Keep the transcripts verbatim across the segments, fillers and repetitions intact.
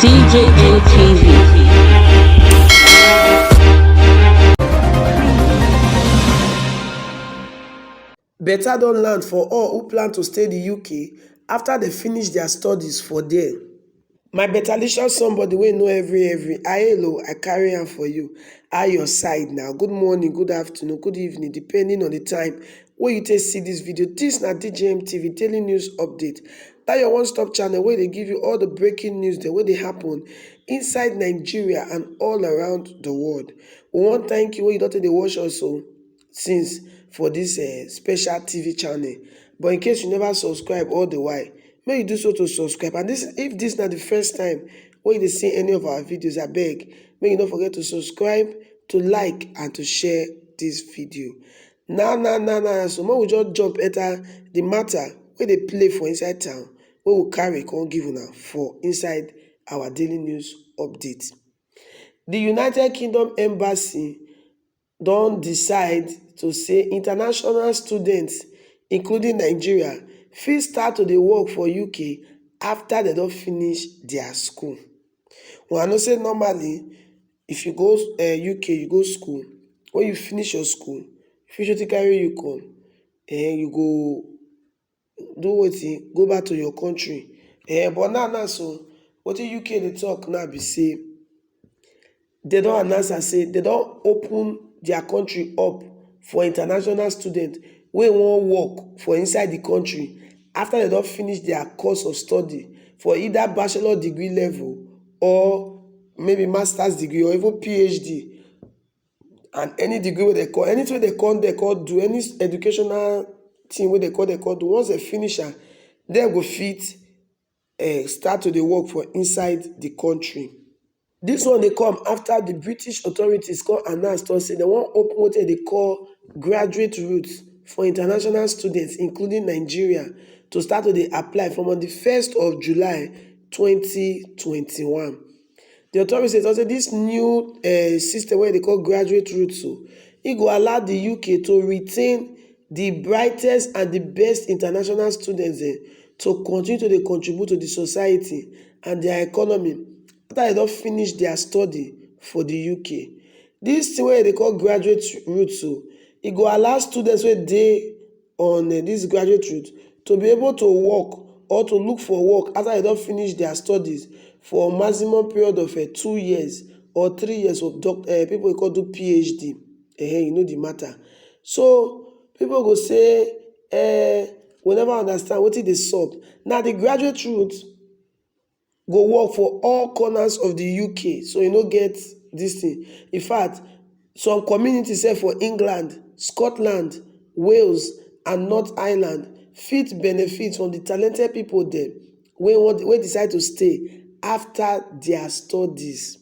D J N T V. Better don land for all who plan to stay the U K after they finish their studies for there. My betterlicious somebody wey know every every, I hello, I carry am for you. How your side now? Good morning, good afternoon, good evening, depending on the time wey you take see this video. This na D J M T V daily news update. That your one-stop channel wey dey give you all the breaking news dem wey dey happen inside Nigeria and all around the world. We wan thank you wey you don take dey watch us o since for this eh, special T V channel. But in case you never subscribe all the while, make you do so to subscribe. And this, if this na the first time wey you dey see any of our videos, abeg, make you no forget to subscribe, to like, and to share this video. Now, now, now, now, so make we just jump enter the matter wey dey play for inside town, wey we carry come give una for inside our daily news update. The United Kingdom embassy don decide to say international students, including Nigeria, fit start to dey work for U K after they don finish their school. Una know say normally, if you go uh, U K, you go school. When you finish your school, you finish wetin carry you come, eh, you go do wetin, go back to your country. Eh, but now, now, so wetin U K dey talk now be say they don announce am say they don open their country up for international students wey wan work for inside the country after they don finish their course of study for either bachelor degree level or maybe master's degree or even P H D. And any degree wey they call, anything wey they call, they call do, any educational thing wey they call, they call do, once they finish am, they go fit uh, start to dey work for inside the country. This one dey come after the British authorities come announce to say they wan open wetin they call graduate route for international students, including Nigeria, to start to dey apply from on the first of July twenty twenty-one. The authorities don say this new uh, system wey they call graduate route, so e go allow the U K to retain the brightest and the best international students dem to continue to dey contribute to the society and their economy after they don finish their study for the U K. This thing wey they call graduate route, so e go allow students wey dey on uh, this graduate route to be able to work or to look for work after they don finish their studies for a maximum period of uh, two years or three years of doc- uh, people wey call do P H D. Eh, you know the matter. So people go say, eh, we never understand wetin dey sup. Now the graduate route go work for all corners of the U K, so you no get this thing. In fact, some communities sef for England, Scotland, Wales, and North Ireland fit benefit from the talented people dem wey wan wey decide to stay after their studies.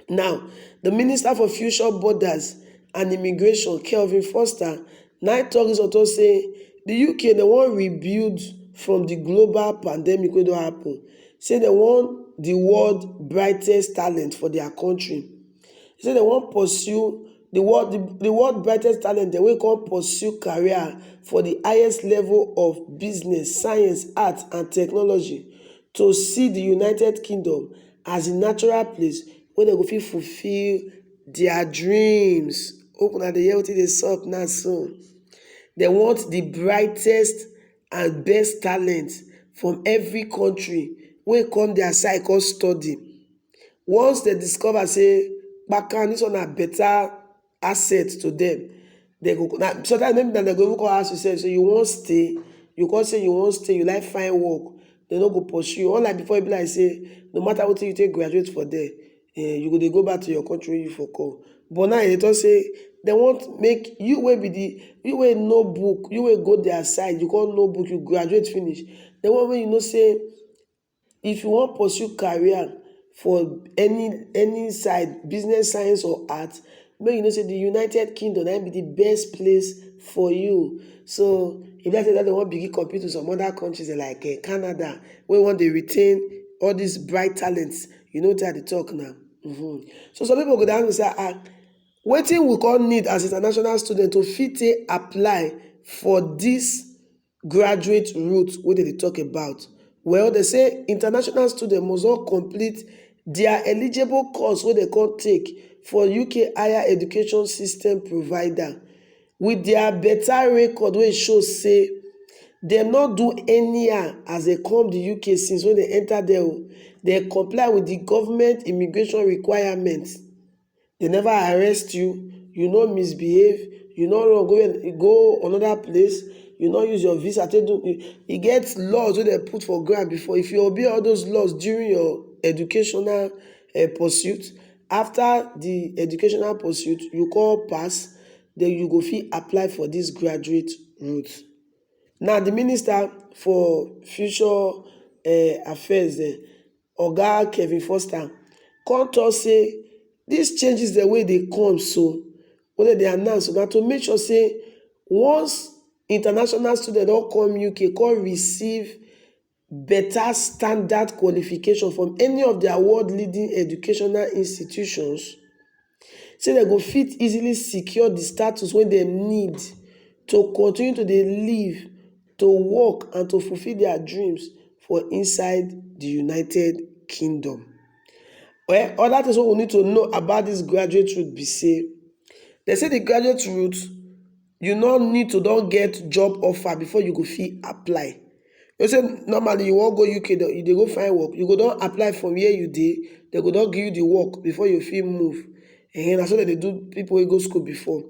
Now, the Minister for Future Borders and Immigration, Kelvin Foster, now talk this auto say the U K they wan rebuild from the global pandemic wey don happen. Say they want the world brightest talent for their country. He say they wan pursue the world the, the world brightest talent dem wey come pursue career for the highest level of business, science, art, and technology to see the United Kingdom as a natural place where they go fit fulfill their dreams. Open at the healthy they sup now soon. They want the brightest and best talent from every country wey come their side come study. Once they discover say Bakan, this one a better asset to them, they go na sometimes maybe na they go even come ask you sef say you wan stay, you come say you wan stay, you like find work, they no go pursue you. Unlike before, e be like say no matter wetin you take graduate for there, eh, you go dey go back to your country wey you for come. But now they talk say they want make you wey be the you wey know book, you wey go their side, you come know book, you graduate finish. They want make you know say if you wan pursue career for any any side, business, science or art, make you know say the United Kingdom na be the best place for you. So if that say that they wan begin compete with some other countries like uh, Canada, where want they retain all these bright talents, you know what I talk now. Mm-hmm. So some people go down and say, ah, wetin we come need as international student to fit apply for this graduate route wey dem dey talk about. Well, they say international students must all complete their eligible course wey they can take for U K higher education system provider with their better record wey show say dem no do anyhow as they come the U K since when they enter there. O. They comply with the government immigration requirements. They never arrest you, you no misbehave, you no run go, go another place, you no use your visa take do. E get laws wey they put for ground before. If you obey all those laws during your educational uh, pursuit, after the educational pursuit, you call pass, then you go fit apply for this graduate route. Now, the minister for future uh, affairs, uh, Oga Kevin Foster, come talk say these changes the way they come so, wey they announce, so na to make sure say once international students don come U K, come receive better standard qualification from any of their world leading educational institutions, say they go fit easily secure the status wey dem need to continue to dey live, to work and to fulfill their dreams for inside the United Kingdom. Well, other things wey we need to know about this graduate route be say, they say the graduate route, you no need to don get job offer before you go fit apply. You say normally you wan go U K, you dey go find work, you go don apply from where you dey, they go don give you the work before you fit move. And na so they dey do people wey go school before.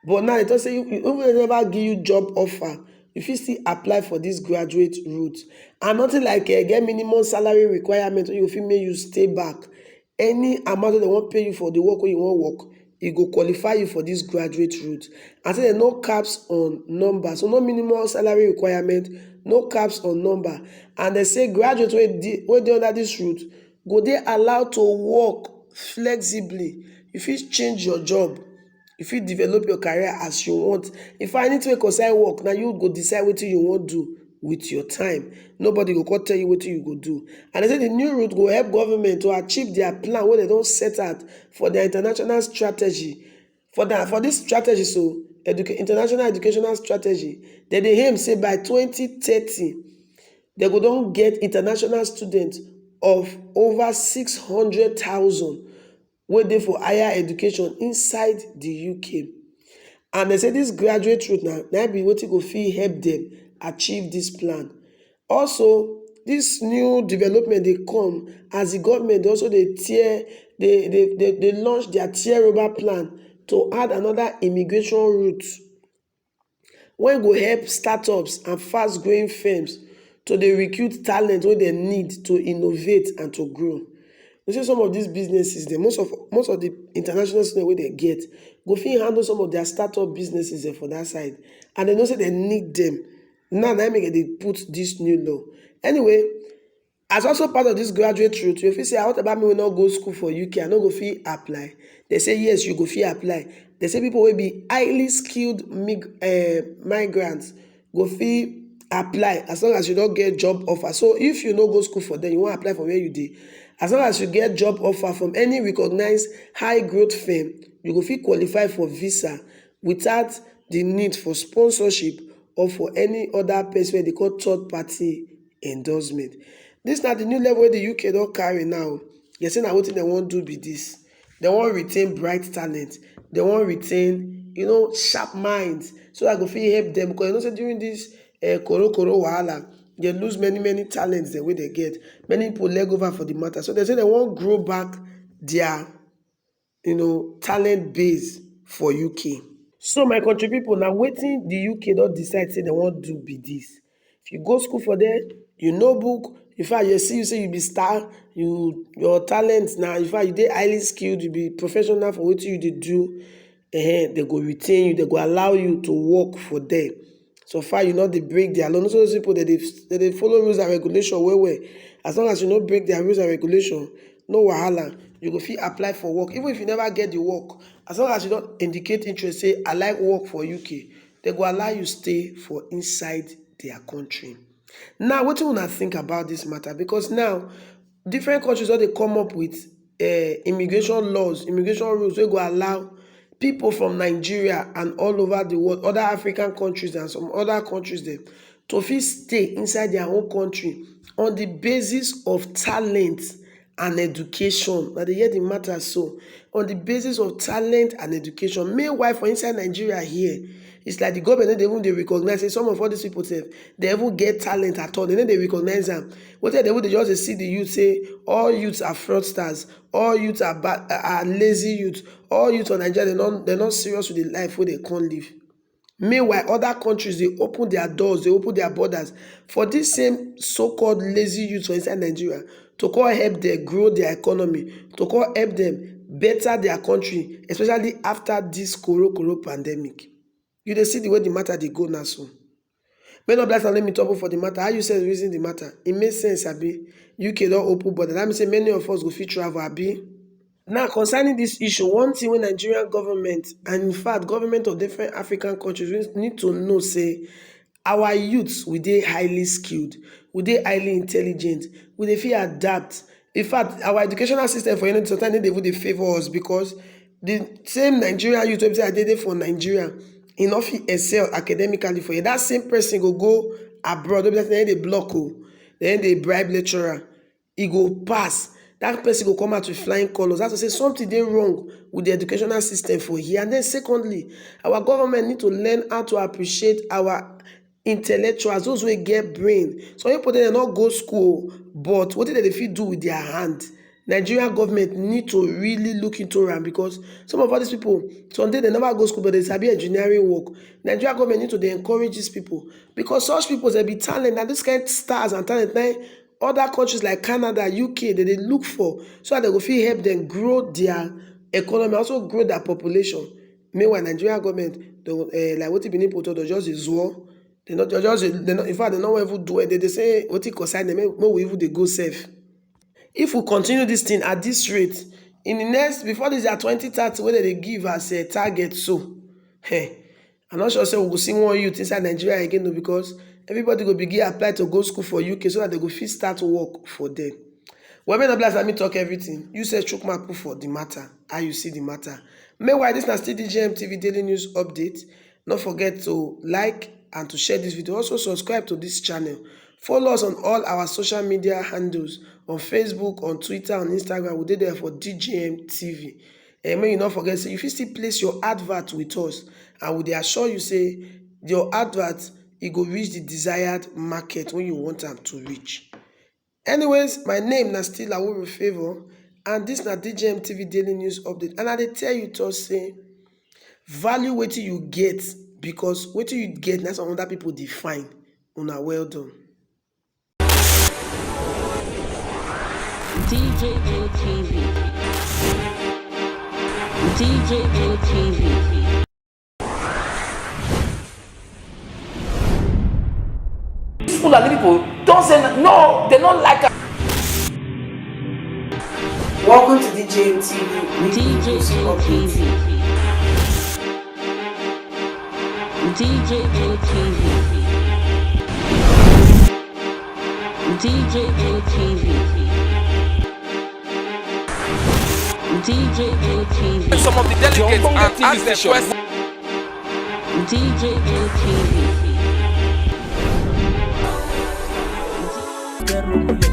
But now they talk say you, you even never give you job offer, you fit still apply for this graduate route. And nothing like uh, get minimum salary requirement wey you fit make you stay back. Any amount wey they wan pay you for the work wey you wan work, e go qualify you for this graduate route. And say there no caps on number, so no minimum salary requirement, no caps on number. And they say graduate wey dey wey dey under this route go dey allowed to work flexibly. You fit change your job, you fit develop your career as you want. If anything wey concern work, na you go decide wetin you wan do with your time. Nobody go come tell you wetin you go do. And they say the new route go help government to achieve their plan wey they don set out for their international strategy. For that, for this strategy, so educa- international educational strategy, they dey aim say by twenty thirty, they go don get international students of over six hundred thousand wey dey for higher education inside the U K. And they say this graduate route na na be wetin go fit help them achieve this plan. Also, this new development dey come as the government also dey tear dey dey dey dey launch their tear rubber plan to add another immigration route wey go help startups and fast-growing firms to dey recruit talent wey dem need to innovate and to grow. You see some of these businesses dem, most of most of the international students wey dem get go fit handle some of their startup businesses dem for that side, and dem know say dem need dem. Now na im make dem dey put this new law. Anyway, as also part of this graduate route, you fit say, "Ah, what about me wey no go school for U K? I no go fit apply." They say, "Yes, you go fit apply." They say people wey be highly skilled mig- uh, migrants go fit apply as long as you don get job offer. So if you no go school for them, you wan apply for where you dey. As long as you get job offer from any recognized high growth firm, you go fit qualify for visa without the need for sponsorship or for any other person wey dey call third party endorsement. This na the new level wey the U K don carry now. They say na wetin dem wan do be this. They wan retain bright talent. They wan retain, you know, sharp minds so that go fit help them, because you know say during this uh, koro koro wahala, they lose many many talents dem wey they get. Many people leg over for the matter. So they say they wan grow back their you know talent base for U K. So my country people, na wetin the U K don decide say they wan do be this. If you go school for there, you know book, in fact, you see you say you be star, you your talent na in fact you dey highly skilled, you be professional for wetin you dey do, eh, they go retain you, they go allow you to work for there. So far you no dey break their law. Most of those people that they they dey follow rules and regulation well well. As long as you no break their rules and regulation, no wahala. You go fit apply for work even if you never get the work. As long as you don indicate interest say I like work for U K, they go allow you stay for inside their country. Now, wetin una think about this matter? Because now different countries don dey come up with uh, immigration laws, immigration rules wey go allow people from Nigeria and all over the world, other African countries and some other countries dem to fit stay inside their own country on the basis of talent and education. Now they hear the matter so, on the basis of talent and education. Meanwhile, for inside Nigeria here, it's like the government no dey even dey recognize say some of all these people sef, they even get talent at all. They no dey recognize am. Wetin they even dey just dey see the youth say all youths are fraudsters, all youths are bad, are lazy youth, all youths of Nigeria, they not they not serious with the life wey they can't live. Meanwhile, other countries dey open their doors, they open their borders for this same so-called lazy youth for inside Nigeria to come help them grow their economy, to come help them better their country, especially after this coro coro pandemic. You dey see the way the matter dey go now so. May not bless and let me trouble for the matter. How you say reason the matter? It makes sense, abi. U K don open border. That means say many of us go fit travel, abi. Now, concerning this issue, one thing wey Nigerian government and in fact government of different African countries we need to know say our youths, we dey highly skilled, we dey highly intelligent, we dey fit adapt. In fact, our educational system for here sometimes no dey even dey favour us because the same Nigerian youth wey be say I dey dey for Nigeria, e no fit excel academically for here. That same person go go abroad, wey be say dem dey block o, dem dey bribe lecturer, e go pass. That person go come out with flying colours. That's to say something dey wrong with the educational system for here. And then secondly, our government need to learn how to appreciate our intellectuals, those wey get brain. Some people dem no go school, but wetin dem dey fit do with their hand? Nigerian government need to really look into am because some of all these people, some dey dem never go school but dem sabi engineering work. Nigerian government need to dey encourage these people because such people dem be talent, na this kind stars and talent na other countries like Canada, U K, dem dey look for so that dem go fit help dem grow their economy, also grow their population. Meanwhile, Nigerian government, dem, eh, like wetin Benin people talk, dem just dey zuo. Dem no, dem just dey, dem no, in fact, dem no wan even do it. Dem dey say wetin concern dem, make, make we even dey go sef. If we continue this thing at this rate, in the next, before this year twenty thirty wey dem dey give as a target so, hey, I'm not sure say we go see one youth inside Nigeria again o, because everybody go begin apply to go school for U K so that dem go fit start work for them. Well, may not bless, let me talk everything. You say chook mouth put for the matter. How you see the matter? Meanwhile, this na still D J M T V Daily News Update. No forget to like and to share this video. Also subscribe to this channel. Follow us on all our social media handles, on Facebook, on Twitter, on Instagram. We dey there for D J M T V. And make you no forget say you fit still place your advert with us, and we dey assure you say your advert, e go reach the desired market wey you want am to reach. Anyways, my name na still Awuru Favour, and this na D J M T V Daily News Update. And I dey tell you to say, value wetin you get, because wetin you get na some other people dey find. Una well done. D J M T V. D J M T V. These Fulani people don't say n-, no, they don't like us. Welcome to D J M T V. D J M T V. D J M T V. D J M T V. D J M T V. Some of the delegates and ask them questions. D J M T V.